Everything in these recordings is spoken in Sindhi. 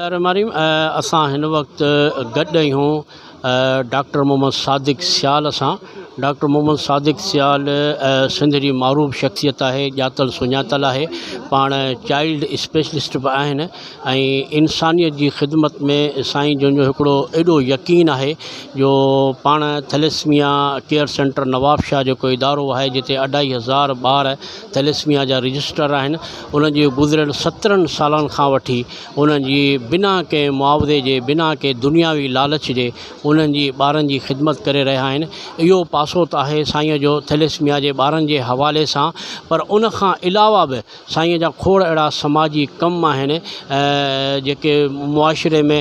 الله الرحمٰن الرحيم اسان هن وقت گڏ آهيون ڊاڪٽر محمد صادق سيال سان. ڊاڪٽر محمد صادق سيال سنڌ جي معروف شخصيت آهي، ڄاتل سڃاتل آهي، پاڻ چائلڊ اسپيشلسٽ به آهن ۽ انسانيت جي خدمت ۾ سائين جن جو هڪڙو ايڏو يقين آهي جو پاڻ ٿيليسميا ڪيئر سينٽر نوابشاهه جيڪو ادارو آهي جتي اڍائي هزار ٻار ٿيليسميا جا رجسٽر آهن انهن جي گذريل سترهن سالن کان وٺي انهن جي بنا ڪنهن معاوضي جي بنا ڪنهن دنياوي لالچ جي انهن جي ٻارن جي خدمت ڪري رهيا آهن. اهو پاسو ته آهي سائينء جو ٿيليسميا جي ٻارن جي حوالي سان پر ان کان علاوه به سائينء جا کوڙ اهڙا سماجي ڪم آهن جيڪي معاشري ۾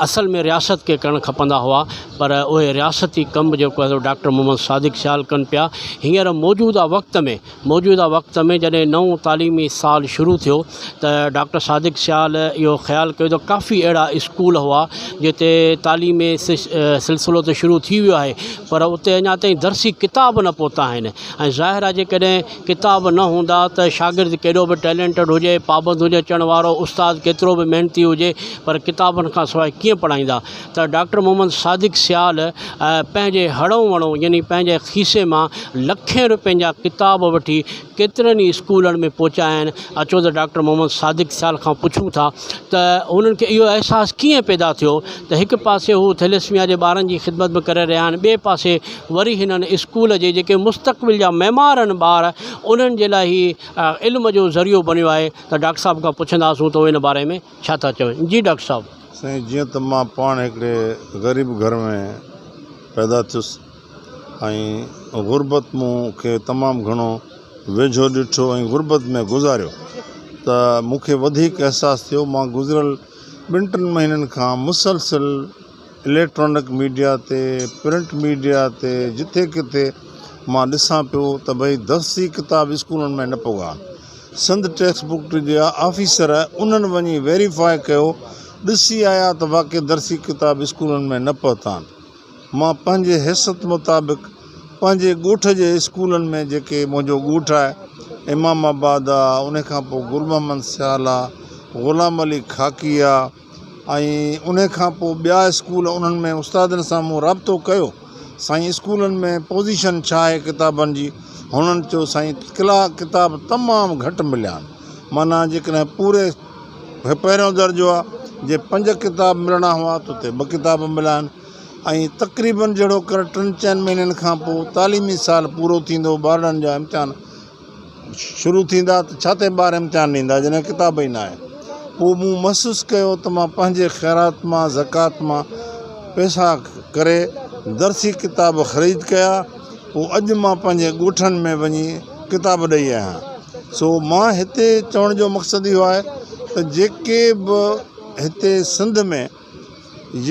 اصل ۾ رياست کي ڪرڻ کپندا هئا پر اهي رياستي ڪم به جيڪو آهي سو ڊاڪٽر محمد صادق سيال ڪن پيا. هينئر موجوده وقت ۾ موجوده وقت ۾ جڏهن نئون تعليمي سال شروع ٿيو ته ڊاڪٽر صادق سيال اهو خيال ڪيو ته ڪافي اهڙا اسڪول هئا جتي تعليمي سلسلو ته شروع ٿي ويو آهي پر اتي اڃا تائين درسي ڪتاب نه پهتا آهن ۽ ظاهر آهي جيڪڏهن ڪتاب نه هوندا ته شاگرد ڪيڏو به ٽيلنٽڊ هجي پابند هجي اچڻ وارو استاد ڪيترو به محنتي هجي پر ڪتابن کان سواء ڪيئن پڙهائيندا ته ڊاڪٽر محمد صادق سيال پنهنجي هڙئون وڙئون يعني پنهنجي کيسي مان لکين روپين جا ڪتاب وٺي ڪيترن ئي اسڪولن ۾ پهچايا آهن. اچو ته ڊاڪٽر محمد صادق سيال کان پڇون ٿا ته هنن کي اهو احساس ڪيئن پيدا ٿيو ته هڪ پاسي هو ٿيليسميا جي ٻارن جي خدمت به ڪري رهيا آهن ٻئي پاسي وري هنن اسڪول جي جيڪي مستقبل جا معمار آهن ٻار انهن جي لاء هي علم جو ذريعو بڻيو آهي ته ڊاڪٽر صاحب کان پڇنداسون ته ان باري ۾ ڇا ٿا چون جي ڊاڪٽر صاحب. سائين جيئن ته مان پاڻ هڪڙي غريب گهر ۾ پيدا ٿيس ۽ غربت مون کي تمام گهڻو ويجهو ڏٺو ۽ غربت ۾ گذاريو ته مون کي وڌيڪ احساس ٿيو مان گذريل ٻن ٽن مهينن کان مسلسل اليڪٽرانڪ ميڊيا تي پرنٽ ميڊيا تي جٿي ڪٿي مان ڏسان پيو ته ڀئي درسي ڪتاب اسڪولن ۾ نه پڳا سنڌ ٽيڪسٽ بڪ جا آفيسر انهن وڃي ويريفائي ڪيو ڏسي آيا ته واقعي درسي ڪتاب اسڪولن ۾ نه پهتا آهن مان پنهنجي حيثيت مطابق پنهنجي ڳوٺ جي اسڪولن ۾ جيڪي منهنجو ڳوٺ آهي امام آباد آ ان کان پوء گل محمد سيال آ غلام علي خاڪي آ ۽ انهي کان پوء ٻيا اسڪول انهن ۾ استادن سان مون رابطو ڪيو سائين اسڪولن ۾ پوزيشن ڇا آهي ڪتابن جي هنن چيو سائين ڪلا ڪتاب تمام گهٽ مليا آهن معنيٰ جيڪڏهن پوري پهريون درجو آهي جي پنج ڪتاب ملڻا هئا ته اتي ٻه ڪتاب مليا آهن ۽ تقريبن جهڙو ڪر ٽن چئن مهينن کان پوء تعليمي سال پورو ٿيندو ٻارڙن جا امتحان شروع ٿيندا ته ڇا تي ٻار امتحان ڏيندا جڏهن ڪتاب ئي ناهي. پوء مون محسوس ڪيو ته مان پنهنجي خيرات مان زڪوات مان پئسا ڪري درسي ڪتاب خريد ڪيا پوء اڄ مان پنهنجي ڳوٺن ۾ وڃي ڪتاب ڏئي آيا آهيان. سو مان هتي چوڻ جو مقصد اهو آهي ته جيڪي به هتي سنڌ ۾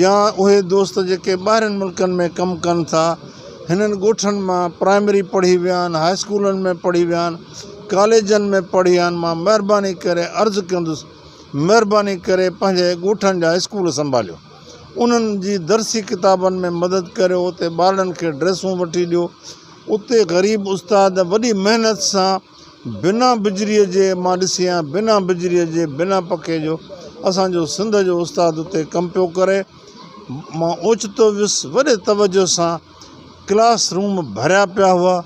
يا اهي دوست جيڪي ٻاهرين ملڪن ۾ ڪم ڪن ٿا هنن ڳوٺن مان پرائمري پڙهي ويا آهن هاء اسڪولن ۾ پڙهي ويا آهن ڪاليجن ۾ پڙهي ويا آهن مان مهرباني ڪري عرض ڪندس مهرباني ڪري پنهنجي ڳوٺن جا اسڪول سنڀاليو انهن جي درسي ڪتابن ۾ مدد ڪريو اتي ٻارڙن کي ڊريسون وٺي ڏيو اتي غريب استاد وڏي محنت سان بنا بجليء جي مان ڏسي آهيان بنا بجليء جي بنا پکي جو اسان جو سنڌ جو استاد اتي ڪم پيو ڪري مان اوچتو ويس وڏي توجه سان ڪلاس روم ڀريا پيا هئا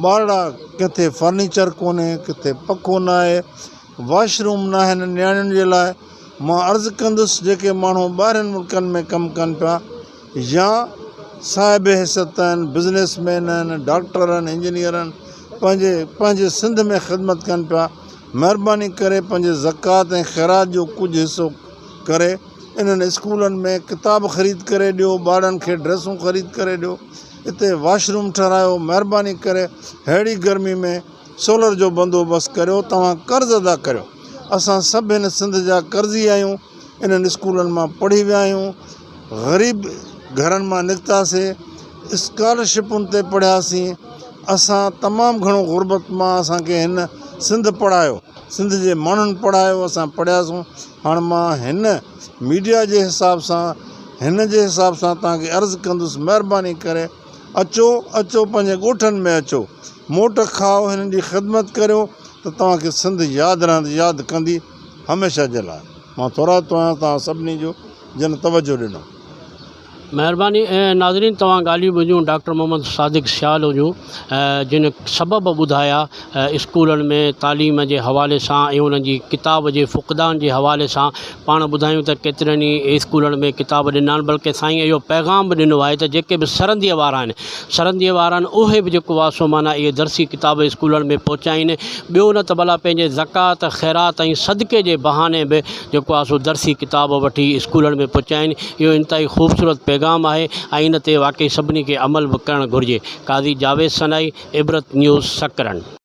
ٻارڙا ڪٿي فرنيچر ڪونهي ڪٿي پکو نه آهي واش روم نه آهن نياڻين جي لاء مان عرض ڪندس جيڪي ماڻهو ٻاهرين ملڪن ۾ ڪم ڪن پيا يا صاحب حيثيت آهن، بزنس مين آهن، ڊاڪٽر آهن، انجنيئر آهن، پنهنجي پنهنجي سنڌ ۾ خدمت ڪن پيا، مهرباني ڪري پنهنجي زڪوات ۽ خيرات جو ڪجهه حصو ڪري انهن اسڪولن ۾ ڪتاب خريد ڪري ڏيو، ٻارڙن کي ڊريسون خريد ڪري ڏيو، اتي واش روم ٺهرايو، مهرباني ڪري ههڙي گرمي ۾ سولر جو بندوبست ڪريو، توهان قرض ادا ڪريو، اسان سڀ هن سنڌ جا قرضي آهيون، انهن اسڪولن مان پڙهي ويا آهيون. غريب گهرن مان نڪتاسين اسڪالرشپن تي پڙهياسين اسان تمام گهڻو غربت مان اسانکي هن سنڌ پڙهايو سنڌ جي ماڻهن پڙهايو اسان پڙهياسون هاڻ مان هن ميڊيا جي حساب سان هن جي حساب سان توهان کي عرض ڪندس مهرباني ڪري اچو اچو پنهنجي ڳوٺن ۾ اچو موٽ کائو هنن جي خدمت ڪريو ته توهان کي سنڌ ياد رهندي ياد ڪندي هميشه جي لاء. مان ٿورائتو آهيان توهان سڀني جو جن توجهه ڏنو. مهرباني ناظرين توهان ڳالهيون ٻڌيون ڊاڪٽر محمد صادق سيال جون جن سبب ٻڌايا اسڪولن ۾ تعليم جي حوالي سان ۽ انهن جي ڪتاب جي فقدان جي حوالي سان پاڻ ٻڌايون ته ڪيترن ئي اسڪولن ۾ ڪتاب ڏنا آهن بلڪه سائين اهو پيغام به ڏنو آهي ته جيڪي به سرنديء وارا آهن سرنديء وارا آهن اهي به جيڪو آهي سو معنيٰ اهي درسي ڪتاب اسڪولن ۾ پهچائين ٻيو نه ته ڀلا پنهنجي زڪوات خيرات ۽ صدقي جي بهاني به جيڪو آهي سو درسي ڪتاب وٺي اسڪولن ۾ پهچائين اهو انتهائي خوبصورت پيغام آهي ۽ ان تي واقعي سڀني کي عمل به ڪرڻ گهرجي قاضي جاويد سنائي عبرت نيوز سڪرنڊ.